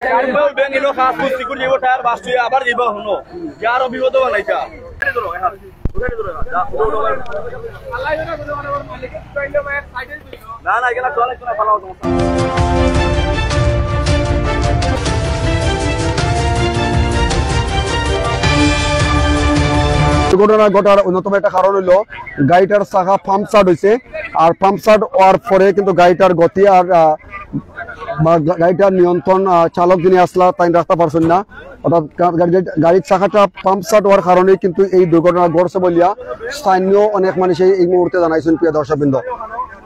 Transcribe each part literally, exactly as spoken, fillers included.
গাড়ি তো ব্যাং ইনো খাস কুস্তি করে যাইব, টায়ার বাস্ট হইয়া আবার যাইব হুনো। যে আরো বিপদ বানাইতা। না, না, এখানে চলে, এখানে ফালাও সমস্যা। দুর্ঘটনা ঘটার অন্যতম একটা কারণ হইলো গাড়িটার চাকা পাম্পচার হইছে। আর পাম্পচার হওয়ার পরে কিন্তু গাড়িটার গতি আর, আহ, বা গা-, গাড়িটার নিয়ন্ত্রণ, আহ, চালক যিনি আসলা তাইন রাখতা পারছইন না। অর্থাৎ গা-, গাড়ি, গাড়ির চাকাটা পাম্পচার হওয়ার কারণে কিন্তু এই দুর্ঘটনা ঘটছে বলিয়া স্থানীয় অনেক মানুষে এই মুহূর্তে জানাইছইন, প্রিয় দর্শকবৃন্দ।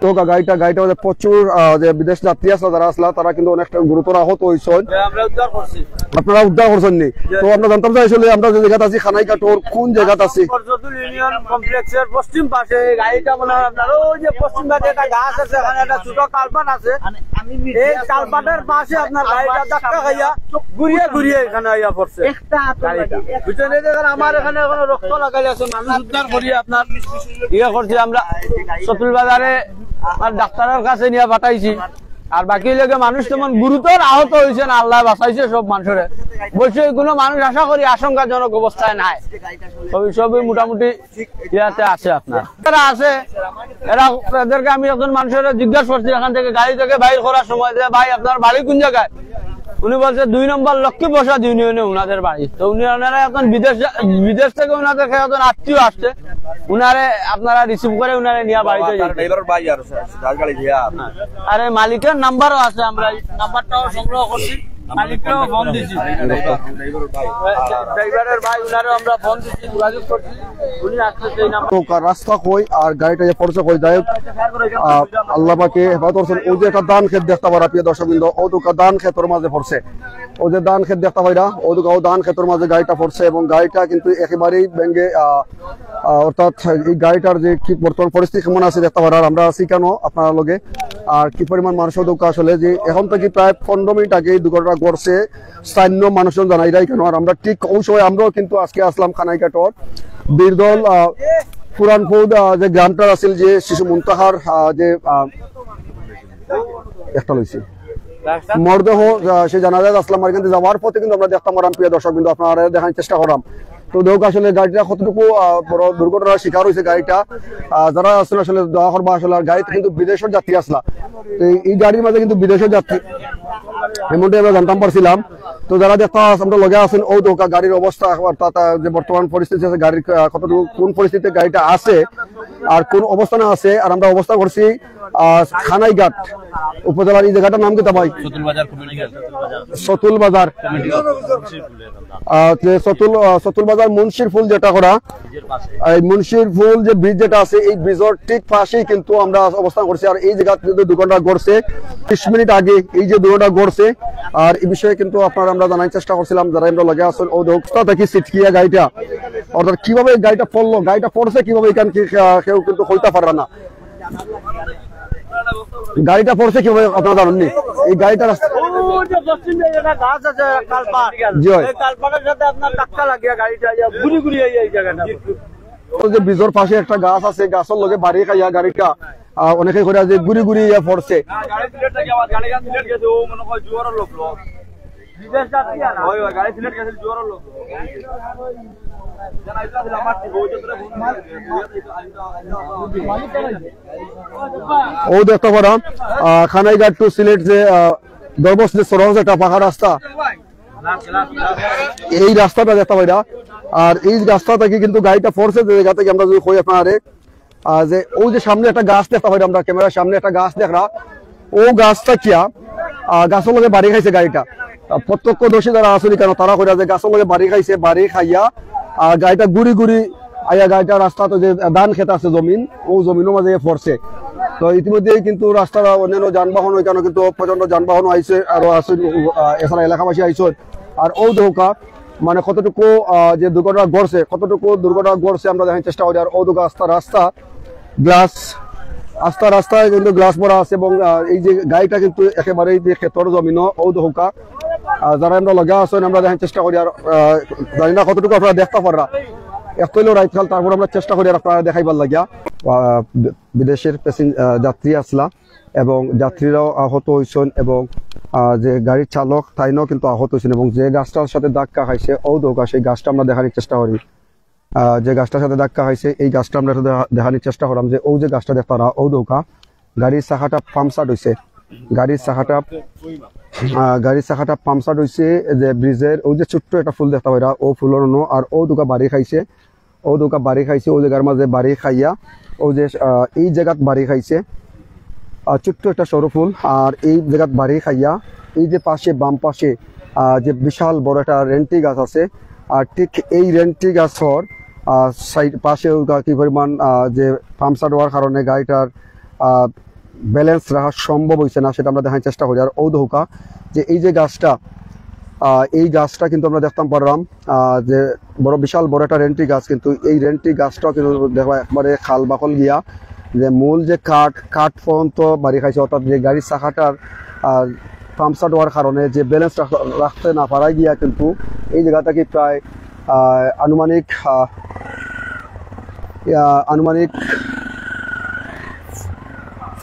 তো গা-, গাড়িটা, গাড়িটার মধ্যে প্রচুর, আহ, যে বিদেশ যাত্রী আসলা, যারা আসলা, তারা কিন্তু অনেকটা গুরুতর আহত হইছইন। আমরা উদ্ধার করছি। আপনারা উদ্ধার করছইন নি? তো আমরা জানতাম চাই আসলে আমরা যে জায়গাত আছি, খানাইঘাটর কোন জায়গাত আছি? পর্যটন ইউনিয়ন কমপ্লেক্সের পশ্চিম পাশে এই গাড়িটা মনে হয় আপনার ওই যে পশ্চিম পাশে একটা গাছ আছে, ওখানে একটা ছোট কালপাট আছে। এই কালপাটের পাশে আপনার গাড়িটা ধাক্কা খাইয়া ঘুরিয়ে ঘুরিয়ে এখানে আইয়া পড়ছে। বুঝছেন? এই দেখেন, আমার এখানে এখনো রক্ত লাগাই আছে, মানুষ উদ্ধার করি আপনার ইয়ে করছি আমরা। সতুল বাজারে আর ডাক্তারের কাছে নিয়ে পাঠাইছি। আর বাকি লোকে মানুষ তেমন গুরুতর আহত হয়েছে না, আল্লাহ বাঁচাইছে সব মানুষরে। বৈষয়িক কোনো মানুষ আশা করি আশঙ্কাজনক অবস্থায় নাই। সবই, সবই মোটামুটি ইয়াতে আছে আপনার। যারা আছে, এরা, এদেরকে আমি একজন মানুষের জিজ্ঞাসা করছি এখান থেকে, গাড়ি থেকে বাইর করার সময় যে, "ভাই, আপনার বাড়ি কোন জায়গায়?" উনি বলছে, "দুই নম্বর লক্ষ্মী প্রসাদ ইউনিয়নে ওনাদের বাড়ি।" তো উনি, ওনারা এখন বিদেশ যা-, বিদেশ থেকে ওনাদের একজন আত্মীয় আসছে, উনারে আপনারা রিসিভ করে ওনারে নিয়ে বাড়িতে তার যাইতে। ড্রাইভারের ভাই আর আছে, যার গাড়ি দিয়া। আর এই মালিকের নাম্বারও আছে, আমরা এই নাম্বারটাও সংগ্রহ করছি, মালিককেও ফোন দিছি। ড্রাইভারের ভাই, ওনারও আমরা ফোন দিছি, যোগাযোগ করছি, উনি আসছে সেই নাম্বার। তো কা-, রাস্তা কই আর গাড়িটা যে পড়ছে কই, যাই হোক, আহ, আল্লাহ পাকে হেফাজত করছেন। ওই যে একটা ধান খেত দেখতে পারা, প্রিয় দর্শকবৃন্দ, ও তো কা-, ধান খেতর মাঝে পড়ছে। ও যে ধান খেত দেখতে পাইরা, ও তো কা-, ও ধান খেতর মাঝে গাড়িটা পড়ছে এবং গাড়িটা কিন্তু একেবারেই ভেঙে, আহ, আহ, অর্থাৎ এই গাড়িটার যে কি বর্তমান পরিস্থিতি কেমন আছে দেখতে পারা। আর আমরা আছি কেন আপনারা লগে, আর কি পরিমাণ মানুষ ও তো কা-, আসলে যে এখন থেকে প্রায় পনেরো মিনিট আগে এই দুর্ঘটনা ঘটছে। স্থানীয় মানুষজন জানাইরা কেন, আর আমরা ঠিক ওই সময় আমরাও কিন্তু আজকে আসলাম খানাইঘাটর বীরদল, আহ, পুরান ফৌদ, আহ, যে গ্রামটার আছিল যে শিশু মুনতাহার, আহ, যে, আহ, একটা লইছি মরদেহ, আহ, সে জানাজাত আসলাম, আর কিন্তু যাওয়ার পথে কিন্তু আমরা দেখতাম পারাম, প্রিয় দর্শকবৃন্দ, আপনারা দেখার চেষ্টা করাম। তো দেখুক আসলে গাড়িটা কতটুকু, আহ, বড় দুর্ঘটনার শিকার হয়েছে গাড়িটা। আহ, যারা আসলে, আসলে দোয়া করবা আসলে, আর গাড়িতে কিন্তু বিদেশের যাত্রী আসলা। তো এই, এই গাড়ির মাঝে কিন্তু বিদেশের যাত্রী, এমনটাই আমরা জানতাম পারছিলাম। তো যারা দেখতে আস-, আমরা লগে আছেন, ও দোকা গাড়ির অবস্থা, অর্থাৎ, আহ, যে বর্তমান পরিস্থিতি আছে, গাড়ির, আহ, কতটুকু কোন পরিস্থিতিতে গাড়িটা আছে আর কোন অবস্থানে আছে, আর আমরা অবস্থা করছি, আহ, খানাইঘাট উপজেলার এই জায়গাটার নাম কি তা ভাই? সতুল বাজার কমিউনিটি হল। সতুল বাজার। আহ, যে সতুল, আহ, সতুল বাজার মুন্সির ফুল যেটা করা, এই মুন্সির ফুল যে ব্রিজ যেটা আছে, এই ব্রিজের ঠিক পাশেই কিন্তু আমরা অবস্থান করছি। আর এই জায়গাতে যে দুর্ঘটনা ঘটছে, বিশ মিনিট আগে এই যে দুর্ঘটনা ঘটছে, আর এই বিষয়ে কিন্তু আপনারা আমরা জানার চেষ্টা করছিলাম, যারা আমরা লগে আছেন, ও দোক্তা থাকি সিটকিয়া গাড়িটা, অর্থাৎ কিভাবে এই গাড়িটা পড়লো, গাড়িটা পড়ছে কিভাবে, এখান কি, আহ, কেউ কিন্তু হইতে পারবে না। গাড়িটা পড়ছে কিভাবে আপনারা জানেননি? এই গাড়িটা রাস্তা ওই যে পশ্চিম দিকে একটা গাছ আছে, কালপাট। জি হয়। এই কালপাটের সাথে আপনার ধাক্কা লাগিয়া গাড়িটা ইয়া ঘুরি ঘুরি এই, এই জায়গাটা। ওই যে ব্রিজের পাশে একটা গাছ আছে, গাছের লগে বাড়ি খাইয়া গাড়িটা, আহ, অনেকে করে যে ঘুরি ঘুরি ইয়া পড়ছে। না, গাড়ি সিলেট থেকে আবার গাড়ি সিলেট গেছে, ও মনে হয় জোয়ারের লোক, লোক। বিদেশ যাত্রী আর ওই, ওই, গাড়ি সিলেট গেছে, জোয়ারের লোক। ও দেখতে পারা, আহ, খানাইঘাট to সিলেট যে, আহ, দরবস যে সড়ক আছে, একটা পাকা রাস্তা, এই রাস্তাটা দেখতে পাইরা। আর এই রাস্তা থেকে কিন্তু গাড়িটা পড়ছে যে জায়গা থেকে আমরা যদি কই আপনারে, আহ, যে ওই যে সামনে একটা গাছ দেখতে পাইরা, আমরা ক্যামেরার সামনে একটা গাছ দেখরা, ও গাছ থাকিয়া, আহ, গাছের লগে বাড়ি খাইছে গাড়িটা। আহ, প্রত্যক্ষদর্শী যারা আছেন কেন, তারা কইরা যে গাছের লগে বাড়ি খাইছে, বাড়ি খাইয়া, আহ, গাড়িটা ঘুরি ঘুরি আইয়া গাড়িটা রাস্তা তো যে ধান খেত আছে জমিন, ও জমিনের মাঝে পড়ছে। তো ইতিমধ্যেই কিন্তু রাস্তার অন্যান্য যানবাহন ওইখানে কিন্তু প্রচন্ড যানবাহন আইছে, আরো আছে, আহ, এছাড়া এলাকাবাসী আইছে। আর ও দোকা মানে কতটুকু, আহ, যে দুর্ঘটনা ঘটছে, কতটুকু দুর্ঘটনা ঘটছে আমরা দেখার চেষ্টা করি। আর ও দোকা আস্তা রাস্তা গ্লাস, আস্তা রাস্তায় কিন্তু গ্লাস ভরা আছে এবং, আহ, এই যে গাড়িটা কিন্তু একেবারেই যে খেতর জমিনও ও দোকা। আহ, যারা আমরা লগে আছেন, আমরা দেখার চেষ্টা করি। আর, আহ, জানি না কতটুকু আপনারা দেখতে পাররা, এত হইলেও রাইত কাল, তারপর আমরা চেষ্টা করি আর আপনারা দেখাইবার লাগিয়া। আহ, বি-, বিদেশের প্যাসেঞ্জ-, আহ, যাত্রী আসলা, এবং যাত্রীরাও আহত হইছেন এবং আহ, যে গাড়ির চালক তাইনও কিন্তু আহত হইছেন এবং যে গাছটার সাথে ধাক্কা খাইছে ও দৌকা, সেই গাছটা আমরা দেখানোর চেষ্টা করি। আহ, যে গাছটার সাথে ধাক্কা খাইছে এই গাছটা আমরা একটু দেখা- দেখানোর চেষ্টা করলাম যে ও যে গাছটা দেখতারা ও দৌকা, গাড়ির চাকাটা পাংচার হইছে। গাড়ির চাকাটা আহ, গাড়ির চাকাটা পাংচার হইছে যে ব্রিজের ওই যে ছোট্ট একটা ফুল দেখতারা, ও ফুলর অনো আর ও দৌকা বাড়ি খাইছে। ও দৌকা বাড়ি খাইছে, ও জায়গার মাঝে বাড়ি খাইয়া, ও যে আহ, এই জায়গাত বাড়ি খাইছে, আহ, ছোট্ট একটা সরু ফুল। আর এই জায়গাত বাড়ি খাইয়া এই যে পাশে, বাম পাশে আহ, যে বিশাল বড় একটা রেন্টি গাছ আছে, আর ঠিক এই রেন্টি গাছর আহ, সাইড পাশে ওগা কি পরিমাণ আহ, যে পাংচার হওয়ার কারণে গাড়িটার ব্যালেন্স রাখা সম্ভব হইছে না, সেটা আমরা দেখার চেষ্টা করি। আর ও দৌকা যে এই যে গাছটা, আহ, এই গাছটা কিন্তু আমরা দেখতাম পারলাম আহ, যে বড়, বিশাল বড় একটা রেন্টি গাছ, কিন্তু এই রেন্টি গাছটাও কিন্তু দেখবা একবারে খাল বাকল গিয়া যে মূল যে কাঠ, কাঠ পর্যন্ত বাড়ি খাইছে, অর্থাৎ যে গাড়ির চাকাটার পাংচার হওয়ার কারণে যে ব্যালেন্স রাখতে না পারা গিয়া কিন্তু এই জায়গা থেকে প্রায় আহ, আনুমানিক আহ, আহ, আনুমানিক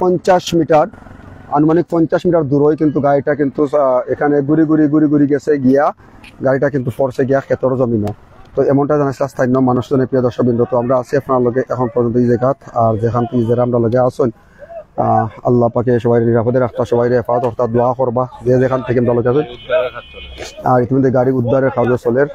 পঞ্চাশ মিটার, আনুমানিক পঞ্চাশ মিটার দূরই কিন্তু গাড়িটা কিন্তু আহ, এখানে ঘুরি ঘুরি ঘুরি ঘুরি গেছে গিয়া, গাড়িটা কিন্তু পড়ছে গিয়া খেতর জমিনো। তো এমনটা জানাইছে স্থানীয় মানুষজনে। প্রিয় দর্শকবৃন্দ, তো আমরা আছি আপনার লগে এখন পর্যন্ত এই জায়গাত, আর যেখান থেকে যারা আমরা লগে আছেন, আহ, আল্লাহ পাকে সবাই নিরাপদে রাখতা, সবাই হেফাজত করতা, দোয়া করবা, যে যেখান থেকে আমরা লগে আছেন। আর ইতিমধ্যে গাড়ি উদ্ধারের কাজও চলের।